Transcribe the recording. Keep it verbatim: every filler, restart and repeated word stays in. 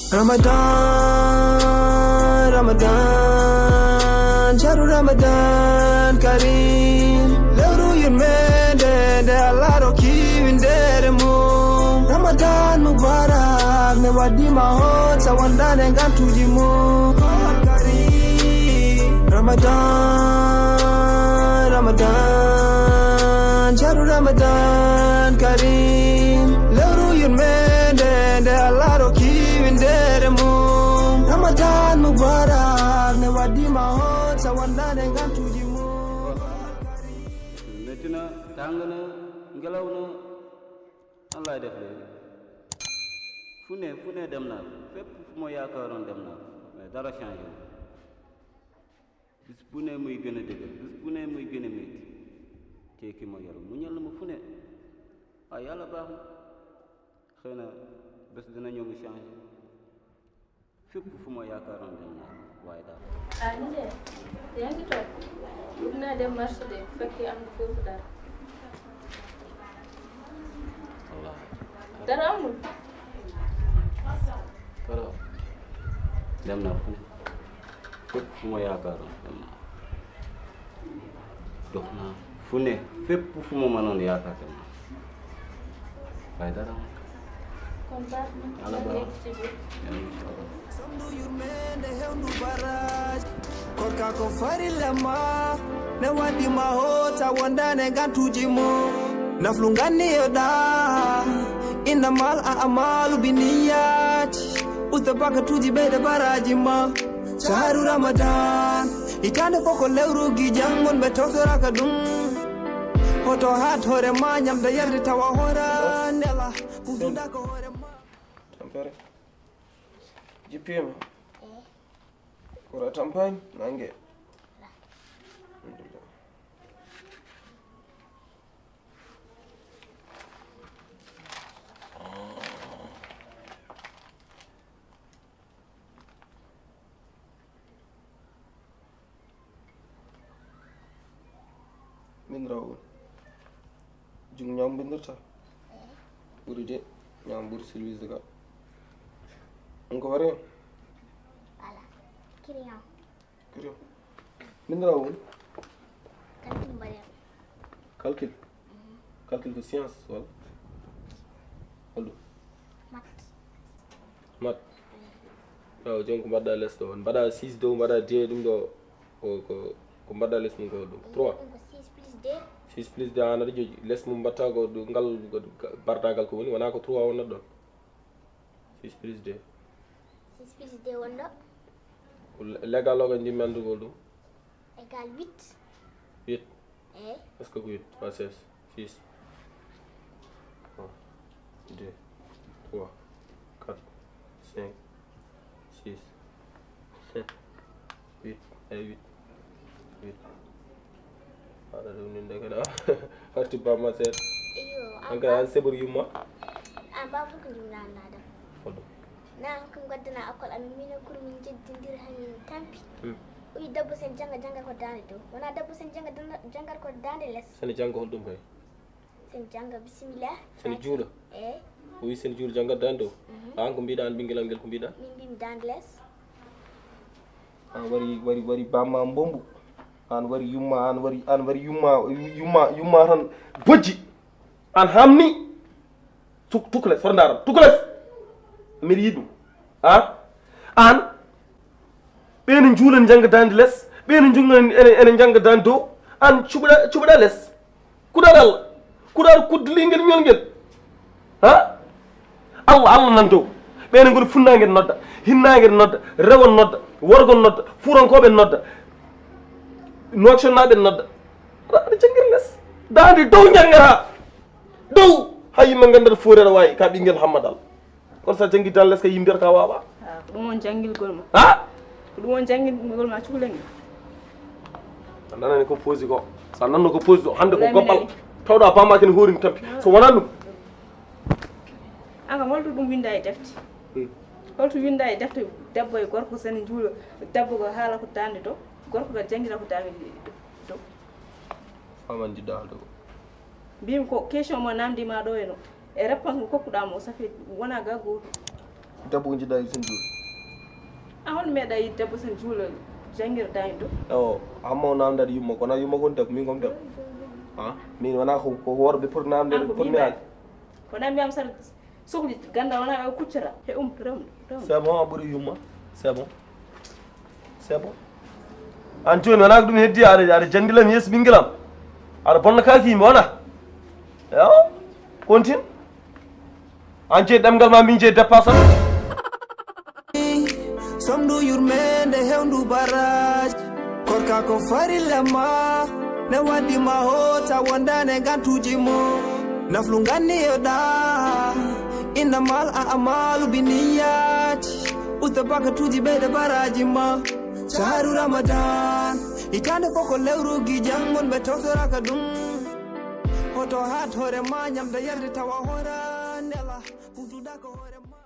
Ramadan, Ramadan, shahru Ramadan Kareem. Lewru yurmeende nde Allah rokki winndere mum. Ramadan Mubarak, ne waɗi ma hot sa wondaande ngantuuji mum. Kareem. Ramadan, Ramadan, shahru Ramadan Kareem. Lewru yurmeende nde Allah rokki winndere mum. Ramadan Mubarak, ne waɗi ma hot sa wondaande ngantuuji mum. Mettina, tangana, ngelawna. Nan laay def léegi? Fu ne, fu ne dem naa fa. Fépp fu ma yaakaaroon dem naa fa. Mais dara changé wu. Bis bu ne muy gën a dëgër, bis bu ne muy gën a métti. Te ki ma yor, muñal na ma fu ne. Waaye Yàlla baax na. Xëy na bés dina ñëw mu changé. Fépp fu ma yaakaaroon dem naa fa, waaye dara. Ah, nijaay, yaa ngi toog? Bëgg naa dem marché de, bu fekkee am nga foofu dara. Wallaahi. Dara amul? Dara. Dem naa fu ne. Fépp fu ma yaakaaroon dem naa. Dox naa fu ne, fépp fu ma mënoon yaakaar dem naa. Waaye dara amul. Kon baax na. Yàlla baax na. Nekk ci biir. Yàlla incha Allah. Sondu yurmeende hewndu barrage. Korka ko farilla ma. Ne waɗi ma hot sa wondaande ngantuuji mum. Naflu nganniyoɗa. Innamal a'malu binniyat. Usta bakatuuji ɓeyda baraaji ma. Shahru Ramadan. Hitaande fof ko lewru gijan mon ɓe tawtoraka ɗum. Hoto haat hoore ma ñamde yarde tawa hoora nela. Pusuda ko hoore ma. Tampere. Jippiima. Eh. Kura tampaani, nange. Alhamdulillah. Bindirawol. Jung ñaam bindirta. Ɓuri de, ñaam ɓuri silwis de ka. On ko wari? Voilà. Client. Kuri. Min raw woni? Calcul mbaɗen. Calcul? Mhm. Calcul ko science wala? Holɗum? Mat. Mat. Awa, joni ko mbaɗɗa les ɗo? Mbaɗa six dow, mbaɗa deux ɗum ɗo, ko, ko, ko mbaɗɗa les mum ko holɗum? Trois. Ɗum ko six plus deux. Six plus deux, an aɗa jogii. Les mum mbaɗta ko ɗum, ngal, ko, bardagal ko woni, wona ko trois wonnata ɗon? Six plus deux. Six plus deux wonɗo? Le-, legal o kadi ndimmi anndugol ɗum. Égal huit. Huit? Eey. Est-ce que ko huit? Pas seize. Six. Un, deux, trois, quatre, cinq, six, sept, huit. Eey, huit. Huit. Aɗa ɗum ninde kadi, a arti bamma seeɗa. Iyo, an kay an seɓori yumma. An ba fof ko jumnannaɗam. Holɗum? Na hokkam gaddana akkol amin, min e kuru min jeddindir hamin tampi. Hmm. O wi debbo sen janga, jangar ko dande dow. Wona debbo sen janga, danda-, jangar ko dande les. Sene janga holɗum kay? Sen janga, bisimilla. Sene juula? Eey. O wi sene juula, janga dande dow. Mhm. An ko mbiɗa an ɓinguel am ngel, ko mbiɗa? Min mbimi dande les. An wari, wari, wari bamma mbombu. An wari yumma, an wari, an wari yumma, yumma, yumma tan bojji. An hamni. Tuk-, tukles, hoto ndaran. Tukles. Mbiɗa yiɗi ɗum. Ha? An. Ɓe ne njuula njanga dande les. Ɓe ne njunga ene, ene njanga dande dow. An cuɓaɗa, cuɓaɗa les. Kuɗal Allah. Kuɗal kuddilingel ñolngel. Ha? Allah, Allah nan dow. Ɓe ne ngoni funnaange nodda, hinnaange nodda, rewo nodda, worgo nodda, fuurankoɓe nodda, Nouakchott naaɓe nodda. Aɗa, aɗa janngir les. Daande dow njanngata. Dow. Hay yimɓe nganndat foore aɗa waawi ka ɓinngel Hammadal. Kono sa janngi dande les ka yimɓe ka wawa. Ah, ko ɗum woni janngilgol ma. Ha? Ko ɗum woni janngilgol ma cukalel ngel. A nanani ko posi ko. Sa nanno ko posi ɗo, hannde ko goppal. Tawɗa bamma kene horini tampi. So wonani ɗum. An kam, holto ɗum winda e defte? Hmm. Holto winda e defte, debbo e gorko sene njuula, debbo ko haala ko dande dow, gorko ko janngira ko dande dow. Faman jiɗɗa haalde ko? Mbimi ko question mo namdima ɗo e no, e réponse mo kokkuɗa mo, ça fait wona ga goto. Debbo ko jiɗɗa yiɗde sen juula? A hol meeɗa yiɗde debbo sen juula, janngirɗa en ɗo? Ewo, hamma o namdade yumma, kono yumma kon debbo, min kon debbo. Ha? Min wona ko, ko worɓe poti namde, poti mi aade. Kono mbiyam sar sohli ganda wona o kuccata. He um, rewndo, rewndo. C'est bon, a ɓuri yumma. C'est bon. C'est bon. An jooni wona ko ɗum heddi, aɗa aɗa janndilam yeeso ɓingilam. Aɗa bonna kaaki yimɓe wona. Ewo. Continue. An jeyi ɗemngal ma, min jeyi dépasse am. Somdu yurmende hewndu baraji. Korka ko farilla ma. Ne waddi ma hota wondane gantuji mo. Naflu ganni yoda. Inna mal a amalu biniyati. Usta bakatuji ɓeyde baraji ma. Shahru Ramadan. Itande foko lewru gijan mon ɓe tawtoraka ɗum. Hoto hat hore ma nyamda yarde tawa hora nela. Hutuda ko hore ma.